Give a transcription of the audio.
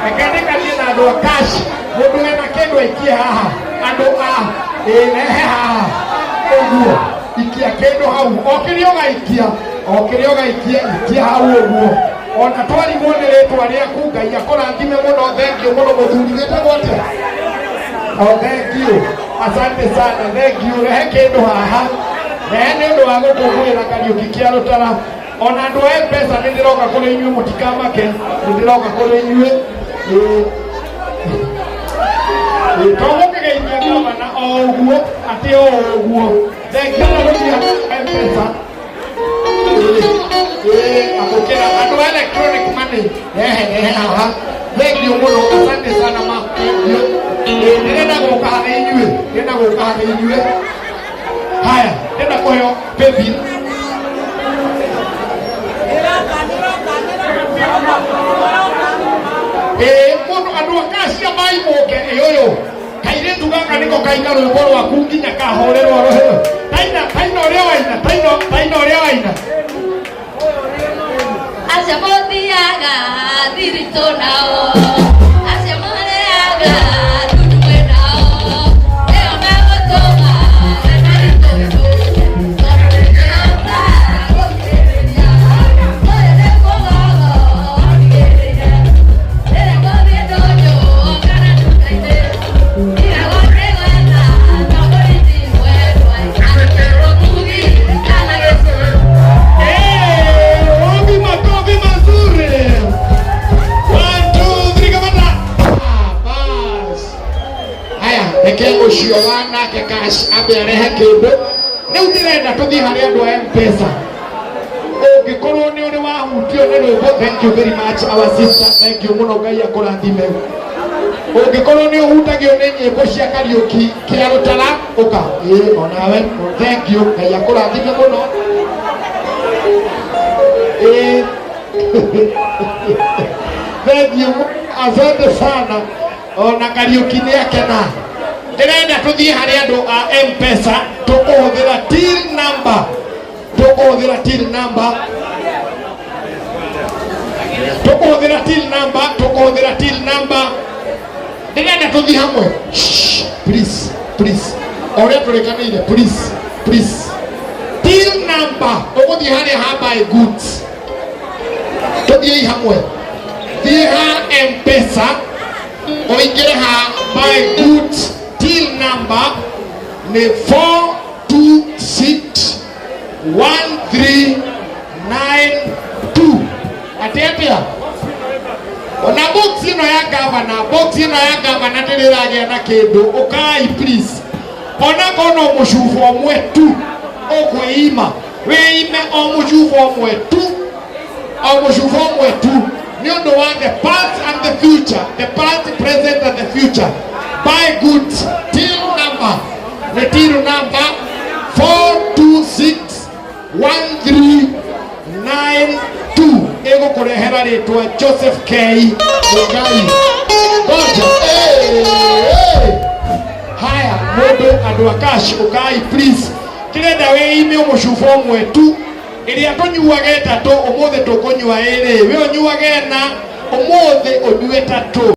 Reke ndĩkanie na andũ a cash. Mũndũ wĩna kĩndũ aikie haha. Andũ a ĩ rehe haha ũguo, ikia kĩndũ hau, o kĩrĩa ũgaikia, o kĩrĩa ũgaikia, ikia hau ũguo. Ona twarigwo nĩ rĩtwa rĩaku, Ngai akũrathime mũno. Thank you mũno. Mũthuri wĩtagwo atĩa? Oh, thank you, asante sana, thank you. Rehe kĩndũ haha, rehe nĩ ũndũ wa gũkũngũĩra Kariũki kĩa Rũtara. Ona andũ a M-Pesa, nĩ ndĩroka kũrĩ inyuĩ, mũtikamake, nĩ ndĩroka kũrĩ inyuĩ. Ĩĩ. Tũgũkĩgeithia gavana o ũguo, atĩ o ũguo. Thengia na gũthiĩ M-Pesa. Ĩĩ, amũkĩra andũ a electronic money, rehe, rehe haha. Thank you mũno, asante sana ma, thank you. Ĩĩ, ndĩrenda gũka harĩ inyuĩ, ndĩrenda gũka harĩ inyuĩ. Haya, ndĩrenda kũheo paybill. Ĩĩ, mũndũ andũ a cash mai mũke. Ĩ ũyũ kairĩtu gaka nĩko kaina rwĩmbo rwaku nginya kahũrĩrwo rũhĩro. Taina, taina ũrĩa waina, taina, taina ũrĩa waina. Acio mũthiaga thiritũ nao, acio marĩaga ndundu nao, nĩo megũtũma wendani tũtũke, tondũ ndĩhota gũkirĩrĩria. Ũyũ nĩ mũgogo wandigĩrĩire, rĩrĩa ngũthiĩ ndũnyũ kana nduka-inĩ, ndigagwo ngĩgwetha tondũ ti mwendwa, akĩrwo ngugi kana gĩcũrĩ. Eh, wapi makofi mazuri? One, two, three, kamata. Ah, bas. Haya, reke ũcio wa nake cash ambe arehe kĩndũ. Rĩu ndĩrenda tũthiĩ harĩ andũ a M-Pesa. Ũngĩkorwo nĩ ũrĩ wahutio nĩ rwĩmbo, thank you very much, our sister, thank you mũno, Ngai akũrathime. Ũngĩkorwo nĩ ũhutagio nĩ nyĩmbo cia Kariũki kĩa Rũtara, ũka. Ĩĩ, onawe, thank you, Ngai akũrathime mũno. Ĩĩ. Thank you, asante sana. Ona Kariũki nĩ akena. Ndĩrenda tũthiĩ harĩ andũ a M-Pesa, tũkũhũthĩra till number, tũkũhũthĩra till number, tũkũhũthĩra till number, tũkũhũthĩra till number. Ndĩrenda tũthiĩ hamwe. Shh, please, please, o ũrĩa tũrĩkanĩire, please, please. Till number, ũgũthiĩ harĩa ha buy goods, tũthiĩi hamwe. Thiĩ ha M-Pesa, ũingĩre ha buy goods, till number nĩ 426 1392. Atĩ atĩa? Ona box ĩno ya gavana, box ĩno ya gavana ndĩrĩragĩa na kĩndũ. Ũkai please, ona korwo no mũcuba ũmwe tu ũkwĩima, wĩime o mũcuba ũmwe tu, o mũcuba ũmwe tu, nĩ ũndũ wa the past and the future, the past, present and the future. Buy goods, till number nĩ till number 426 1392, ĩgũkũrehera rĩtwa Joseph K Mũngai. Ngoja. Hey, hey. Haya, mũndũ, andũ a cash, ũkai please. Ndĩrenda wĩime mũcuba ũmwe tu. Ĩrĩa tũnyuaga ĩtatũ, ũmũthĩ tũkũnyua ĩrĩ. We ũnyuaga ĩna, ũmũthĩ ũnyue ĩtatũ.